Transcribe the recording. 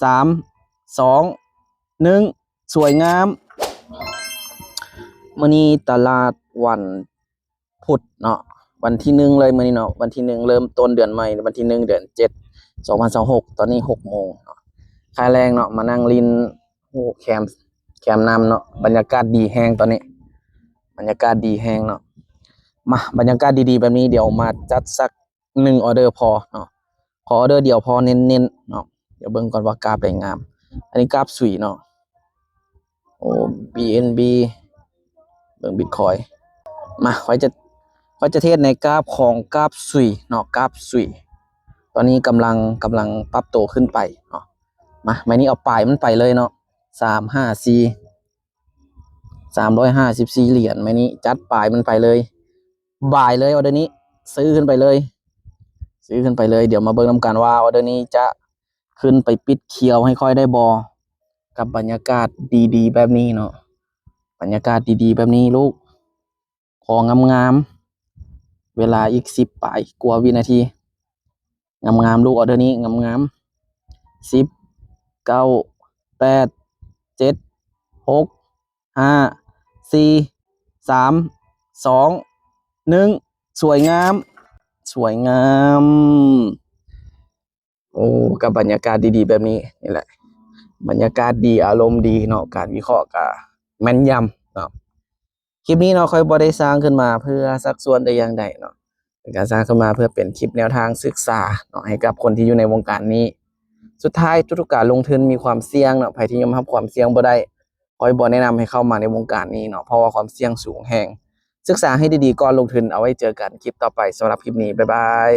ສາມ ສອງ ໜຶ່ງ ສວຍງາມ. ມື້ນີ້ຕະຫຼາດວັນພຸດເນາະ ວັນທີໜຶ່ງເລີຍມື້ນີ້ເນາະ ວັນທີໜຶ່ງ ເລີ່ມຕົ້ນເດືອນໃໝ່ ວັນທີໜຶ່ງ ເດືອນເຈັດ ສອງພັນຊາວຫົກ ຕອນນີ້ຫົກໂມງເນາະ ຄ່າແລງເນາະ ມານັ່ງຫຼິ້ນ ໂອ້ ແຄມ ແຄມນ້ຳເນາະ ບັນຍາກາດດີແຮງຕອນນີ້ ບັນຍາກາດດີແຮງເນາະ. ມາ ບັນຍາກາດດີໆແບບນີ້ ດຽວມາຈັດສັກໜຶ່ງອໍເດີພໍເນາະ ຂໍອໍເດີດຽວພໍເນັ້ນໆເນາະ. ດຽວເບິ່ງກ່ອນວ່າກາບໃດງາມ ອັນນີ້ກາບສຸຍເນາະ ໂອ້ ບີເອັນບີ ເບິ່ງບິດຄອຍ ມາ ຂ້ອຍຈະ ຂ້ອຍຈະເທຣດໃນກາບຂອງກາບສຸຍເນາະ ກາບສຸຍ ຕອນນີ້ກຳລັງ ກຳລັງປັບໂຕຂຶ້ນໄປເນາະ. ມາ ໄມ້ນີ້ເອົາປາຍມັນໄປເລີຍເນາະ ສາມຫ້າສີ່ ສາມຮ້ອຍຫ້າສິບສີ່ຫຼຽນ ໄມ້ນີ້ຈັດປາຍມັນໄປເລີຍ ບາຍເລີຍ ອໍເດີນີ້ ຊື້ຂຶ້ນໄປເລີຍ ຊື້ຂຶ້ນໄປເລີຍ. ດຽວມາເບິ່ງນຳກັນວ່າອໍເດີນີ້ຈະຂຶ້ນໄປປິດຂຽວໃຫ້ຂ້ອຍໄດ້ບໍ່ ກັບບັນຍາກາດດີໆແບບນີ້ເນາະ ບັນຍາກາດດີໆແບບນີ້ລູກ ຂໍງາມໆ ເວລາອີກສິບປາຍກວ່າວິນາທີ ງາມໆລູກ ອໍເດີນີ້ງາມໆ ສິບ ເກົ້າ ແປດ ເຈັດ ຫົກ ຫ້າ ສີ່ ສາມ ສອງ ໜຶ່ງ ສວຍງາມ ສວຍງາມ. ໂອ້ ກັບບັນຍາກາດດີໆແບບນີ້ ນີ້ແຫຼະ ບັນຍາກາດດີ ອາລົມດີເນາະ ການວິເຄາະກະແມ່ນຢຳເນາະ. ຄລິບນີ້ເນາະ ຂ້ອຍບໍ່ໄດ້ສ້າງຂຶ້ນມາເພື່ອຊັກຊວນແຕ່ຢ່າງໃດເນາະ ເປັນການສ້າງຂຶ້ນມາເພື່ອເປັນຄລິບແນວທາງສຶກສາເນາະ ໃຫ້ກັບຄົນທີ່ຢູ່ໃນວົງການນີ້. ສຸດທ້າຍທຸກໆການລົງທຶນມີຄວາມສ່ຽງເນາະ ໃຜທີ່ຍອມຮັບຄວາມສ່ຽງບໍ່ໄດ້ ຂ້ອຍບໍ່ແນະນຳໃຫ້ເຂົ້າມາໃນວົງການນີ້ເນາະ ເພາະວ່າຄວາມສ່ຽງສູງແຮງ. ສຶກສາໃຫ້ດີໆກ່ອນລົງທຶນ. ເອົາໄວ້ເຈີກັນຄລິບຕໍ່ໄປ. ສຳລັບຄລິບນີ້ ບາຍບາຍ.